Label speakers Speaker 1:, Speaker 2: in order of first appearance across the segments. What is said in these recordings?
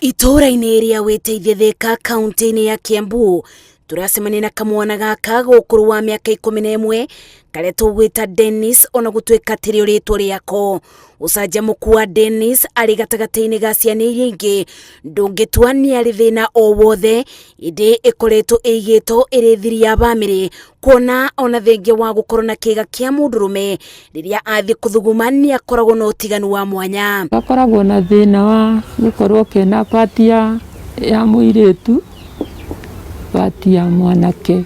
Speaker 1: Itũũra-inĩ rĩa Wĩteithie Thĩka kaunti-inĩ ya Kiambu tũracemania na kamwana gaka ga ũkũrũ wa mĩaka 11 karĩa tũgwĩta Dennis ona gũtuĩka tirĩo rĩtwa rĩako. Ũcanjamũku wa Dennis arĩ gatagatĩ-inĩ ga ciana iria ingĩ ndũngĩtua nĩ arĩ thĩna o wothe, ĩndĩ ĩkoretwo ĩigĩtwo ĩrĩ thiri ya bamĩrĩ kuona ona thengia wa gũkorwo na kĩga kĩa mũndũrũme rĩrĩa athiĩ kũthuguma nĩ akoragwo na ũtiganu wa mwanya.
Speaker 2: Gakoragwo na thĩna wa gũkorwo kena part ya mũirĩtu, part ya mwanake.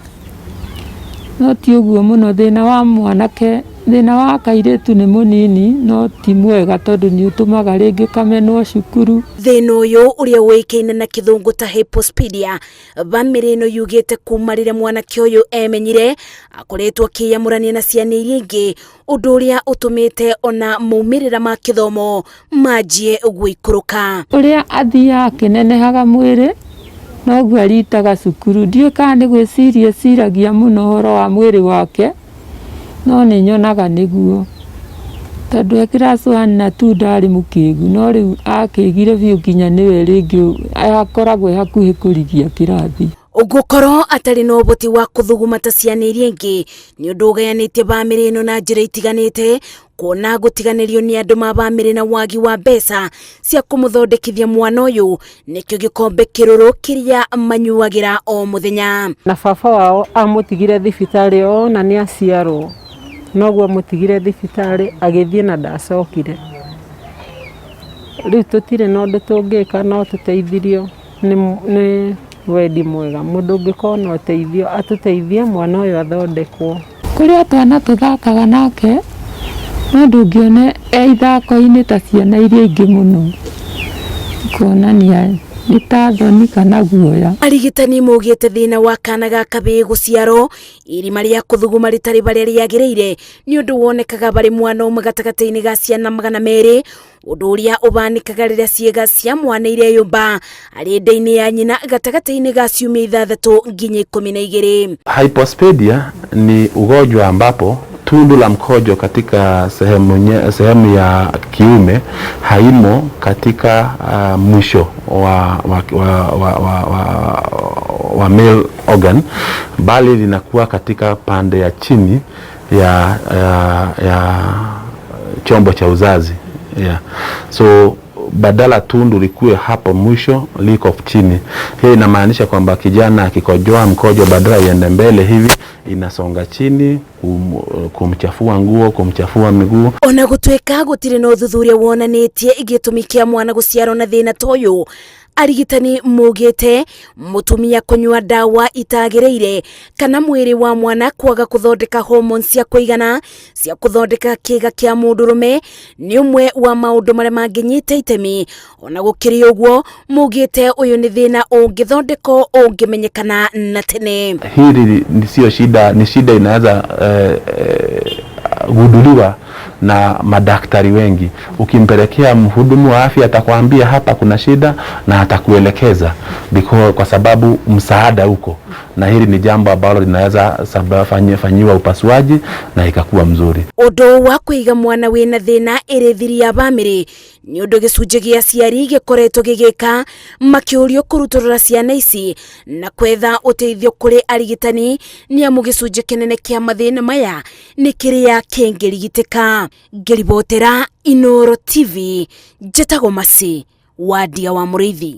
Speaker 2: No ti ũguo mũno, thĩna wa mwanake, thĩna wa kairĩtu nĩ mũnini no ti mwega tondũ nĩ ũtũmaga rĩngĩ kamenwo cukuru.
Speaker 1: Thĩna ũyũ ũrĩa ũĩkaine na kĩthũngũ ta hypospadia, bamĩrĩ ĩno yugĩte kuma rĩrĩa mwanake ũyũ emenyire akoretwo akĩyamũrania na ciana iria ingĩ, ũndũ ũrĩa ũtũmĩte ona maumĩrĩra ma kĩthomo manjie gũikũrũka.
Speaker 2: Ũrĩa athiaga akĩnenehaga mwĩrĩ noguo aritaga cukuru. Ndiũĩ kana nĩ gwĩciria eciragia mũno ũhoro wa mwĩrĩ wake, no nĩ nyonaga nĩguo. Tondũ e class one na two ndarĩ mũkĩgu, no rĩu akĩgire biũ nginya nĩwe rĩngĩ akoragwo e hakuhĩ kũrigia kĩrathi.
Speaker 1: Gũkorwo atarĩ na ũhoti wa kũthuguma ta ciana iria ingĩ nĩ ũndũ ũgayanĩtie bamĩrĩ ĩno na njĩra itiganĩte, kuona gũtiganĩrio nĩ andũ ma bamĩrĩ na wagi wa mbeca cia kũmũthondekithia mwana ũyũ nĩkĩo gĩkombe kĩrũrũ kĩrĩa manyuagĩra o mũthenya.
Speaker 3: Na baba wao amũtigire thibitarĩ ona nĩ aciarwo, noguo amũtigire thibitarĩ agĩthiĩ na ndacokire. Rĩu tũtirĩ na ũndũ tũngĩka no tũteithirio nĩ wendi mwega. Mũndũ ũngĩkorwo na ũteithio atũteithie mwana ũyũ athondekwo.
Speaker 2: Kũrĩ o twana tũthakaga nake, no ndũngĩona e ithako-inĩ ta ciana iria ingĩ mũno, kuonania nĩ ta thoni kana guoya.
Speaker 1: Arigitani maugĩte thĩna wa kana ga kabĩĩ gũciarwo irima rĩa kũthuguma rĩtarĩ barĩa rĩagĩrĩire nĩ ũndũ wonekaga barĩ mwana ũmwe gatagatĩ-inĩ ga ciana 200, ũndũ ũrĩa ũbanĩkaga rĩrĩa ciĩga cia mwana ireyũmba arĩ nda-inĩ ya nyina gatagatĩ-inĩ ga ciumia 6 nginya 12.
Speaker 4: Hypospadia ni ugonjwa ambapo tundu la mkojo katika sehemu ya kiume haimo katika mwisho wa male organ, bali linakuwa katika pande ya chini ya chombo cha uzazi. Yeah. So badala tundu likuwe hapo mwisho liko chini. Hii inamaanisha kwamba kijana akikojoa mkojo badala iende mbele hivi inasonga chini kumchafua nguo, kumchafua miguu.
Speaker 1: Ona gũtuĩka gũtirĩ na ũthuthuria wonanĩtie gĩtũmi kĩa mwana gũciarwo na thĩna ta ũyũ, arigitani maugĩte mũtumia kũnyua ndawa itagĩrĩire kana mwĩrĩ wa mwana kwaga kũthondeka hormones cia kũigana cia kũthondeka kĩga kĩa mũndũrũme nĩ ũmwe wa maũndũ marĩa mangĩnyita itemi. Ona gũkĩrĩ ũguo, maugĩte ũyũ nĩ thĩna ũngĩthondekwo ũngĩmenyekana na tene.
Speaker 4: Hili ni sio shida, ni shida inaweza gunduliwa na madaktari wengi. Ukimpelekea mhudumu wa afya atakwambia hapa kuna shida na atakuelekeza kwa sababu msaada uko, na hili ni jambo ambalo linaweza fanyiwa upasuaji na ikakuwa mzuri.
Speaker 1: Ũndũ wa kũiga mwana wĩna thĩna ĩrĩ thiri ya bamĩrĩ nĩ ũndũ gĩcunjĩ gĩa aciari gĩkoretwo gĩgĩka makĩũrio kũrutũrũra ciana ici na kwetha ũteithio kũrĩ arigitani, nĩ amu gĩcunjĩ kĩnene kĩa mathĩna maya nĩ kĩrĩa kĩngĩrigitĩka. Ngĩribotera Inooro TV, njĩtagwo Mercy Wandia wa Mũrĩithi.